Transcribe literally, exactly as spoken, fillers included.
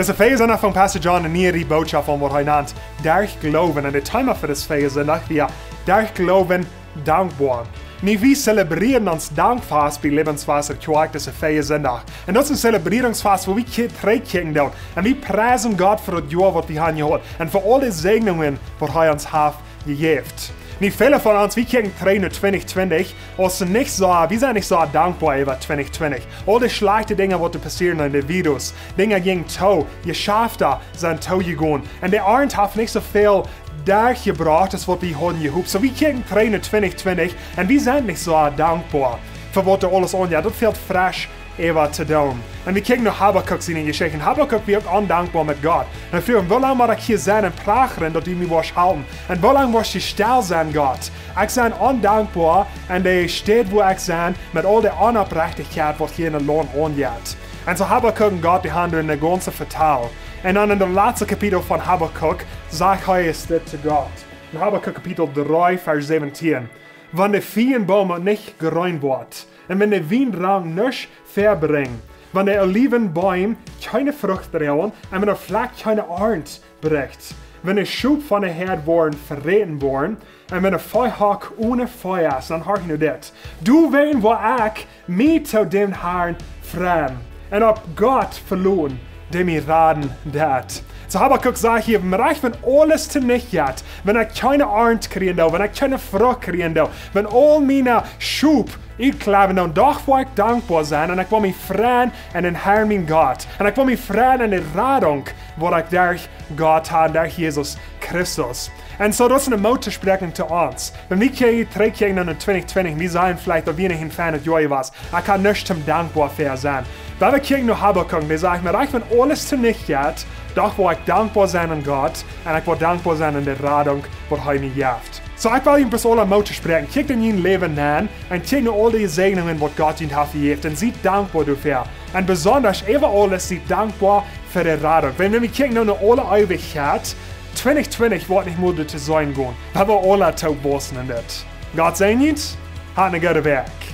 Dise Fäaje Sindach funk Pastor John ne niee Rieej Bootschoft aun, waut hee nant Derch Gloowen. Un de Thema fa dise Fäaje Sindach wia: Derch Gloowen dankboa. Nu, wie zelebrieren ons Dankfast bie Lebenswasser Kjoakj dise Fäaje Sindach. Un daut es een Zelebrierungsfast, wua wie kje-, trigjkjikjen doonen. Un wie priesen Gott fa daut Joa, waut wie han jehaut. Un fa aul de Säajnungen, waut hee ons haft jejäft. Nu, väle von ons, wie kjikjen trigj no twintich twintich, aus nich soo, wie sent nich soo dankboa äwa twintich twintich. Aul de schlajchte Dinja, waut doa passieeden, de Virus, Dinja jinjen too, Jeschafta sent toojegonen. Un de Arnt haft nich soo väl derchjebrocht aus waut wie hauden jehopt. Soo, wie kjikjen trigj no twintich twintich un wie sent nich soo dankboa fa waut doa aules aunjeit. Daut fält fresch äwa to doonen. Un wie kjikjen no Habakuk siene Jeschicht. Habakuk wia uk ondankboa met Gott. Un hee fruach: Woo lang mott ekj hia sennen un prachren, daut du mie woascht halpen? Un woo lang woascht du stell sennen, Gott? Ekj sie ondankboa aun de Städ, wua ekj sie, met aul de Onopprechtichkjeit, waut hia en daut Launt aunjeit. Un soo Habakuk un Gott, dee haben doa een gaunzet Vetal. Un dan en daut latste Kapitel von Habakuk sajcht hee dit to Gott. En Habakuk Kapitel dree, Varsch säwentieen: Wan de Fijenboom nich jreen woat, un wan de Wienrank nuscht väabrinjt, wan de Oliwenbeem kjeene Frucht droagen, un wan de Flakj kjeene Arnt brinjt, wan de Schop von de Häad woaren veräten woaren, un wan de Veehokj one Vee es, dan horch nu dit: Doawäajen woa ekj mie to däm Harn freien un opp Gott veloten, dee mie raden deit. Soo Habakuk sajcht hia: Wan rajcht, wan aules tonicht jeit, wan ekj kjeene Arnt kjrieen doo, wan ekj kjeene Frucht kjrieen doo, wan aul miene Schop utkjliewen doonen, doch woa ekj dankboa sennen un ekj woa mie freien aun dän Harn, mien Gott. Un ekj woa mie freien aun de Radunk, waut ekj derch Gott ha, derch Jesus Christus. Un soo, daut es een Moot to spräakjen to ons. Wan wie kjikjen trigj no twintich twintich, wie sajen veleicht, daut wia nich een feinet Joa jewast. Ekj ha nuscht toom dankboa fa sennen. Oba wie kjikjen no Habakuk, dee sajcht: Wan rajcht, wan aules tonicht jeit, doch woa ekj dankboa sennen aun Gott un ekj woa dankboa sennen aun de Radunk, waut hee mie jeft. Soo, ekj well junt bloos aula Moot toospräakjen. Kjikjt en jun Läwen nenn un kjikjt no aul de Säajnungen, waut Gott junt haft jejäft, un siet dankboa doafäa. Un besonda äwa aules, siet dankboa fa de Radunk. Wan, wan wie kjikjen no, no aule Eewichkjeit, twintich twintich woat nich mea doa to sennen gonen. Wie woaren aula toop wausen en dit. Gott säajen junt, hat eene goode Wäakj.